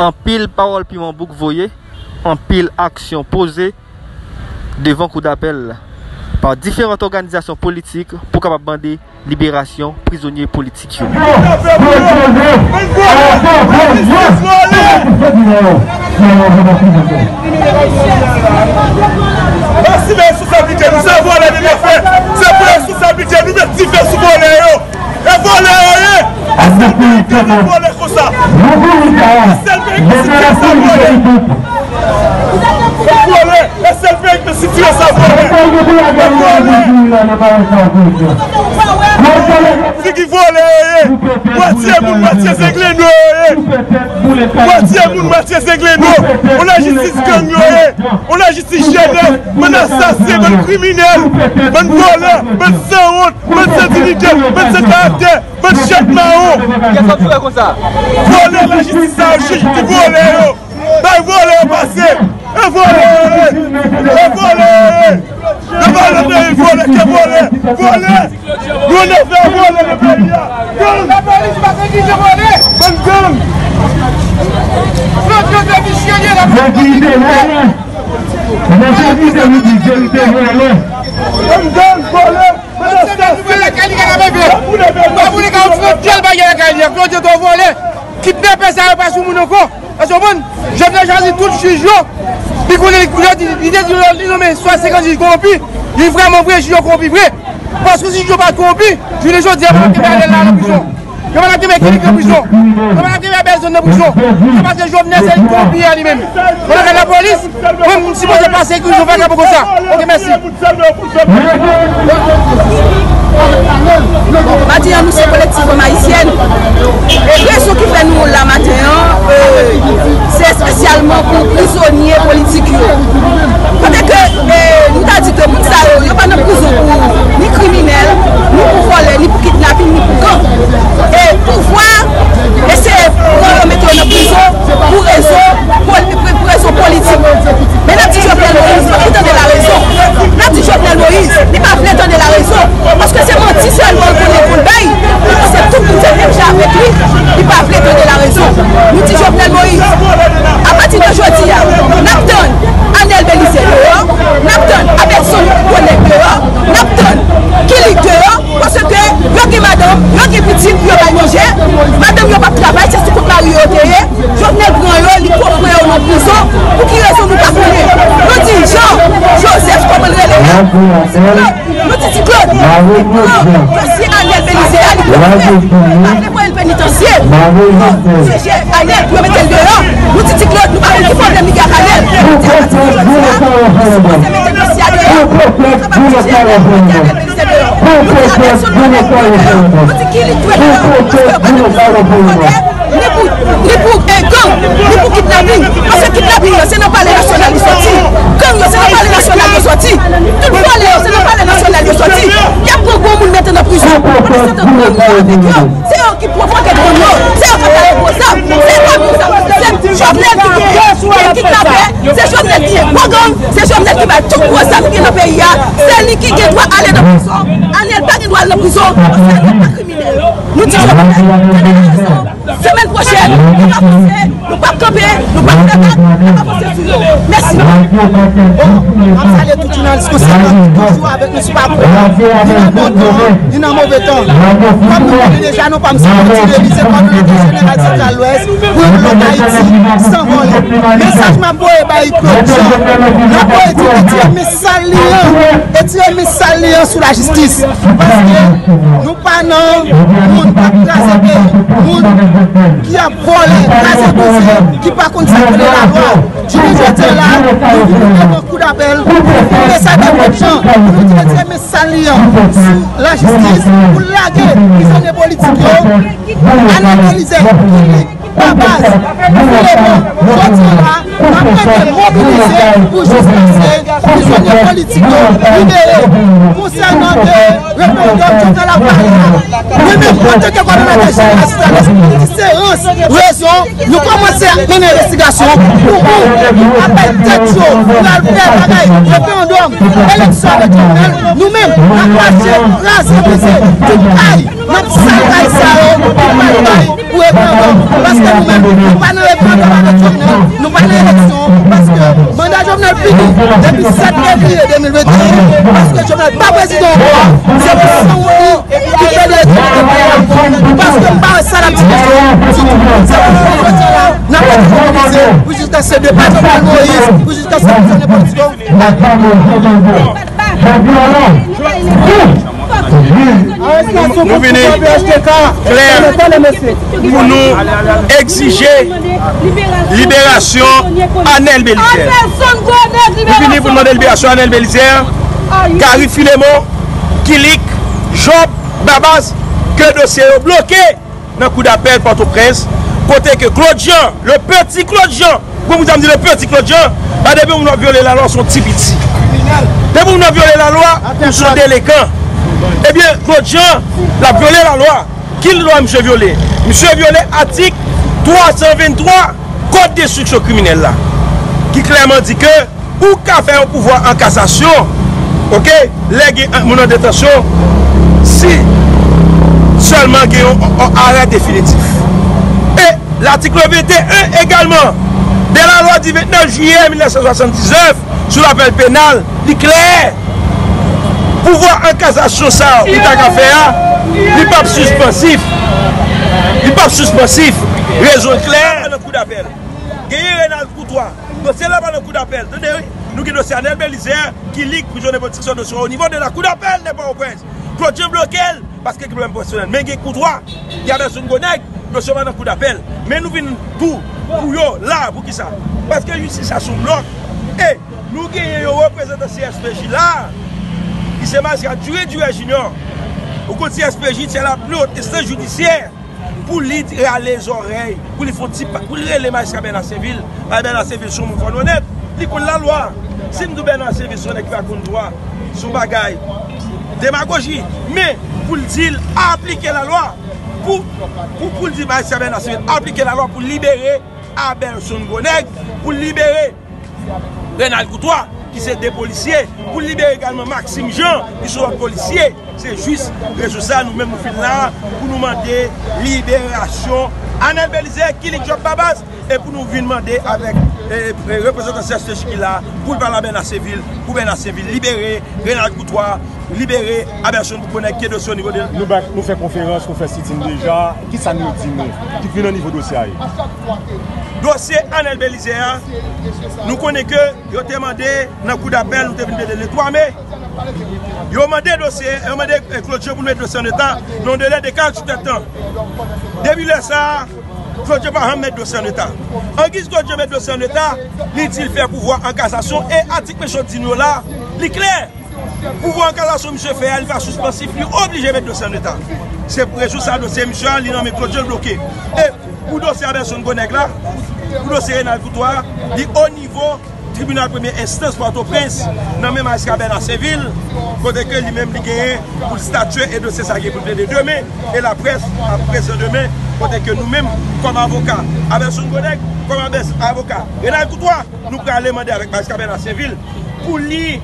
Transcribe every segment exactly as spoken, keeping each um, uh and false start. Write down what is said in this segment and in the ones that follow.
anpil pawòl piman bouk voye, anpil aksyon poze devan koudapèl pa diferan òganizasyon politik pou kapab mande liberasyon prizonye politik yo. Pase responsabilite nou, se vòlè nou fè, se pou responsabilite nou met dife sou vòlè yo. E vòlè yo ye. E sèl peyi ki gen vòlè konsa. E sèl peyi ki gen sitiyasyon vòlè. Vòlè. E sèl peyi ki gen sitiyasyon vòlè. E vòlè. Figi vòlè yo ye. Mwatye moun, mwatye zenglendo yo ye. Mwatye moun, mwatye zenglendo. Yon lajistis gang yo ye. Yon lajistis jenès, bann asasen, bann kriminèl, bann vòlè, bann sanwont, bann san diyite, bann san karaktè, bann chat mawon. Kiyès k ap jwe konsa? Vòlè lajistis sa, jij ki vòlè yo. Bay vòlè yo pase. E vòlè yo ye. E vòlè yo ye. Yo pa nan peyi vòlè, ke vòlè. Vòlè. Nou nan fè vòlè nan peyi a. Gang. Lapolis pa konn ki se vòlè. Bann gang. Yo ki te vòlè. Mesye ki te nou di, se li te vòlè. Bann gang, vòlè. Bann asasen. Vòlè, kay li ka nan bebe. Ou pa pou li ka fè kèl bagay lakay li a. Klodye to vòlè. Kidnapè sa yo pa sou moun ankò. Èske w konprann? Jovenel chwazi tout jij yo. Li konnen, li, li te di yo, li nonmen swasann-senk jij kowonpi. Li vrèman vre, jij yo kowonpi vre. Paske si jij yo pa t kowonpi, jounen jodi a, yo pa t ap kenbe Ariel la nan prizon. Yo pa t ap kenbe Kilik nan prizon. Yo pa t ap kenbe Abelson nan prizon. Se paske Jovenel se li k kowonpi a li menm. Mwen, lapolis, mwen, m sipoze pase ki jou fè kapon konsa. Ok, mèsi. Maten an, nou se Kolektif Fanm Ayisyèn. E rezon ki fè nou la maten an, euh, se espesyalman pou prizonye politik yo. Kote ke, euh, nou ta di ke moun sa yo, yo pa nan prizon pou ni kriminèl, ni pou vòlè, ni pou kidnaping, ni pou gang. E pouvwa eseye pran yo, mete yo nan prizon pou rezon poli-, pou rezon politik. Men n ap di Jovenel Moïse, li tande larezon. N ap di Jovenel Moïse, li pa vle tande larezon. Paske se manti sèlman l konnen pou l bay. Li panse tout moun se menm jan avèk li. Li pa vle tande larezon. Nou di Jovenel Moïse, apati de jodi a, n ap tann Anel Belizaire deyò, n ap tann Abelson Collègue deyò, n ap tann Kilik deyò, paske yo gen madanm, yo gen pitit, yo bay manje, madanm yo p ap travay, se sou kont mari yo te ye. Jovenel pran yo, li kofre yo nan prizon. Pou ki rezon nou pa konnen? Nou di Jean Joseph, kòman l rele a? Ti Claude. Nou di Ti Claude. Ti Claude. Dosye Anel Belizaire a, li kofre. Li pa vle voye l penitansye. Bon, dosye Anel, pou yo mete l deyò. Nou di Ti Claude, nou pa konn ki pwoblèm li gen ak Anel. Nou di a pati de jodi a, li sipoze mete dosye a deyò. Li pa kapab di Anel, mete Anel Belizaire deyò. Nou di Abelson Collègue deyò. Nou di Kilik dwe deyò. Paske yo pa nan prizon pou vòlè, ni pou, ni pou, eh, gang, ni pou kidnaping. Paske kidnaping yo, se nan Palè Nasyonal li soti. Gang yo, se nan Palè Nasyonal yo soti. Tout vòlè yo, se nan Palè Nasyonal yo soti. Y ap pran gwo moun mete nan prizon. Pandan se tan gang yo avèk yo. Se yo ki pwovoke gang yo. Se yo k ap ba yo gwo zam. Se gang yo, se Jovenel ki gen, ki gen kidnapè. Se Jovenel ki gen gwo gang. Se Jovenel ki bay tout gwo zam ki gen nan peyi a. Se li ki gen dwa ale nan prizon. Anel pa gen dwa al nan prizon. Paske Anel pa kriminèl. Nou di Jovenel, tande larezon. Semèn pwochèn, nou p ap avanse, nou p ap kanpe, nou p ap fè vag, n ap avanse sou yo. Mèsi. Bon, m ap salye tout jounalis konsa, toujou avèk nou sou Papou. Ni nan bon tan, ni nan move tan. Kòm nou konnen deja, non pa m se Claude Tirely, se kòdonatè jeneral Santral Lwès pou Revolt Ayiti, san vòlè. Mesaj m ap voye bay Claude Jean, m ap voye di retire mesaj li an, retire mesaj li an sou lajistis. Paske nou pa nan moun k ap kraze peyi, moun ki ap vòlè, kraze brize, ki pa konn sa k rele lalwa. Jounen jodi a la, nou vin devan koudapèl pou mesaj bay Claude Jean, pou nou retire mesaj li an sou lajistis, pou l lage prizonye politik yo, Anel Belizaire, Kilik, Babas, Filemon, jodi a la, n ap rete mobilize pou jis pase prizonye politik yo libere. Konsènan de referandòm Jovenel ap pale a, mwen menm, antanke kòdonatè jeneral Santral Lwès, diferans rezon, nou kòmanse ap mennen envestigasyon pou moun ap bay tèt yo pou al fè bagay referandòm, eleksyon avèk Jovenel. Nou menm, n ap mache, kraze brize, tout kay, n ap sal kay sa yo pou bay Referandòm, paske nou menm, nou pa nan referandòm avèk Jovenel, nou pa nan eleksyon, paske manda Jovenel fini depi sèt fevriye de mil venteyen, paske Jovenel pa prezidan ankò, se pou san wont li ki pede etranje peyi a, paske m pa wè sa l ap di ditou, se pou jodi a la, n ap rete mobilize pou jiskaske depa Jovenel Moïse, pou jiskaske l sou pouvwa. Nou vini klè pou nou egzije liberasyon Anèl Belizaire. Nou vini pou n mande liberasyon Anèl Belizaire, Gary Philemon, Kilik, Job, Babas, ke dosye yo bloke nan kou dapèl Pòtoprens, kote ke Claude Jean, le petit Claude Jean, pou moun sa m di le petit Claude Jean, pa depi moun ap vyole lalwa, se yon ti piti. Depi moun ap vyole lalwa, ou se yon delenkan. Ebyen, Claude Jean, l ap vyole lalwa. Ki lwa misye vyole? Misye vyole atik twa san venntwa Kòd de enstriksyon kriminèl la, ki klèman di ke ou ka fè yon pouvwa an kasasyon, oke, lè gen moun an detansyon, si sèlman gen yon, yon, yon arè definitif. E latik venteyen egalman de lalwa di vennèf jiyè mil nèf san swasanndizèf sou lapèl penal, li klè. Pouvwa an kasasyon sa a ou ta ka fè a, li p ap sispansif. Li p ap sispansif. Rezon klè. Nan kou dapèl. Genyen Renald Courtois. Dosye la pa nan kou dapèl. Tande wi. Nou gen dosye Anèl Belizaire, Kilik, prizonye politik, se dosye o nivo de la kou dapèl de Pòtoprens. Claude Jean bloke l, paske gen pwoblèm pèsonèl. Men gen Courtois, gen Abelson Gros Nèg, dosye pa nan kou dapèl. Men nou vin tou pou yo la, poukisa? Paske jistis la sou blòk. E nou genyen yon reprezantan C S P J la, ki se majistra Duret Duret Junior. Ou konn C S P J, se la plus haute instance judiciaire. Pou li rale zòrèy, pou li fè yon ti pa, pou li rele majistra Bernard Sainvil. Bay Bernard Sainvil se yon moun fò n onèt, li konn lalwa. Si m di w Bernard Sainvil se yon nèg ki pa konn dwa, se yon bagay demagoji. Men, pou l di l aplike lalwa, pou, pou, pou l di majistra Bernard Sainvil aplike lalwa pou libere Abelson Gros Nèg, pou libere Renald Courtois, ki se de polisye, pou libere egalman Maxime Jean, ki se lòt polisye. Se jis rezon sa nou menm nou fin la pou nou mande liberasyon Anèl Belizaire, Kilik, Job Babas, e pou nou vin mande avèk, e, e, reprezantan C S P J ki la pou l pale a Bernard Sainvil, pou Bernard Sainvil libere Renald Courtois, libere Abelson Gros Nèg, ke dosye o nivo de. Nou bay, nou fè konferans, nou fè sit-in deja. Kisa nou di nou? Ki vin nan nivo dosye a ye? Dosye Anèl Belizaire a, nou konnen ke yo te mande nan kou dapèl, nou te vin plede le twa me. Yo mande dosye, yo mande, eh, Claude Jean pou l mete dosye an eta nan yon delè de karanntuit èdtan. Depi lè sa a, Claude Jean pa janm mete dosye an eta. Angiz Claude Jean mete dosye an eta, li di l fè pouvwa an kasasyon, e atik mesye yo di nou yo la, li klè. Pouvwa an kasasyon misye fè a, li pa sispansif, li oblije mete dosye an eta. Se pou rezon sa a, dosye misye a, li nan men Claude Jean, l bloke. E pou dosye Abelson Gros Nèg la, pou dosye Renald Courtois, li o nivo tribinal premye enstans Pòtoprens, nan men majistra Bernard Sainvil, kote ke li menm li genyen pou l statye e dosye sa a gen pou l plede demen, e laprès ap prezan demen, kote ke nou menm, kòm avoka Abelson Gros Nèg, kòm abès-, avoka Renald Courtois, nou prale mande avèk majistra Bernard Sainvil pou li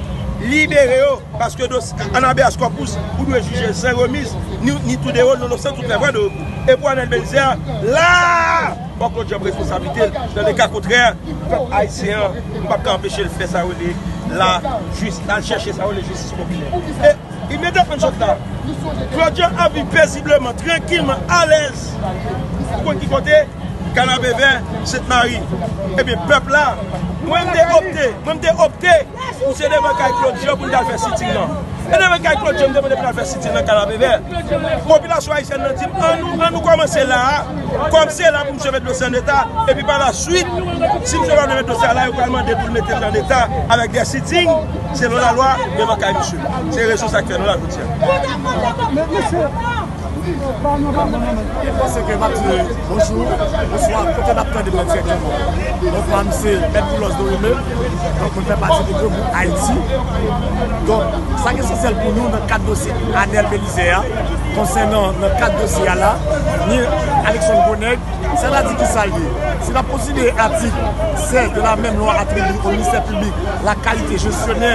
libere yo, paske dosye an habeas corpus, ou dwe jije san remiz, ni, ni tou de rol, nonobstan tout lè vwa de rekou. E pou Anèl Belizaire, la, fòk Claude Jean pran responsablite l. Nan le ka kontrè, pèp ayisyen an, nou p ap ka anpeche l fè sa yo rele la jis, al chèche sa yo rele jistis popilè. E imedyatman n sot la, Claude Jean ap viv pezibleman, trankilman, alèz. Ou konn ki kote? Kanapevè, Sent Mari. Ebyen, pèp la, mwen m te opte, mwen m te opte pou se devan kay Claude Jean pou n t al fè sit-in nan. E devan kay Claude Jean m te mande pou n al fè sit-in nan Kanapevè. Popilasyon ayisyèn nan di m, an nou, an nou kòmanse la a, kòm se la pou misye mete dosye an eta, epi pa la swit, si misye pa vle mete dosye a la, yo pral mande pou l mete l an eta avèk de sit-in, selon lalwa, devan kay misye. Se rezon sa k fè nou la jodi a. Mwen panse ke m ap di bonjou, bonswa, kote n ap tande m nan dirèkteman. Donk, mwen se Mèt Boulos Dorime, donk, mwen fè pati de Gwo Bouk Ayiti. Donk, sa k esansyèl pou nou nan kad dosye Anèl Belizaire a, konsènan nan kad dosye a la, ni Alexandre Gros Nèg, sètadi ki sa l ye? Si n ap konsidere atik sèz de la menm lwa atribye o ministè piblik la kalite jesyonè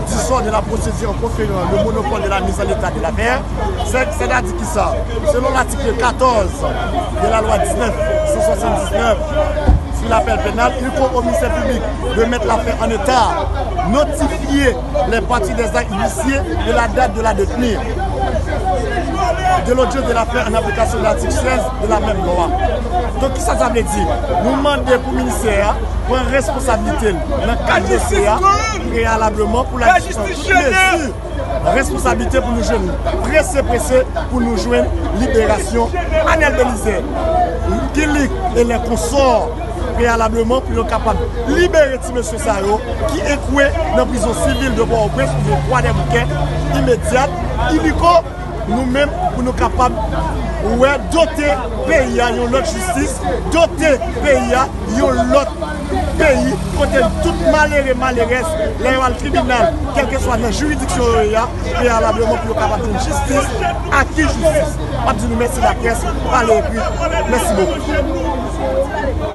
Du sort de la procédure en conférant le monopole de la mise en état de l'affaire, c'est, c'est-à-dire qui ça, selon l'article quatorze de la loi dix-neuf cent soixante-dix-neuf sur l'appel pénal, il faut au ministère public de mettre l'affaire en état, notifier les parties des actes huissiers et la date de la détenue, de l'audience de l'affaire en application de l'article seize de la même loi. Donk, kisa sa vle di? Nou mande pou ministè a pran responsablite l nan kad dosye a preyalableman pou l aji pran tout mezi responsablite pou nou jwenn prese prese pou nou jwenn liberasyon Anèl Belizaire, Guy Luc et les consorts preyalableman pou yo kapab libere ti mesye sa yo ki ekwe nan prizon sivil de Pòtoprens oubyen Kwadèboukè imedyat, iliko, nou menm pou nou kapab wè dote peyi a yon lòt jistis, dote peyi a yon lòt peyi kote tout malere malerèz lè yo al tribinal, kèlkeswa nan jiridiksyon yo ye a, preyalableman pou yo kapab jwenn jistis, aki jistis. M ap di nou mèsi laprès, pale ekri. Mèsi bokou.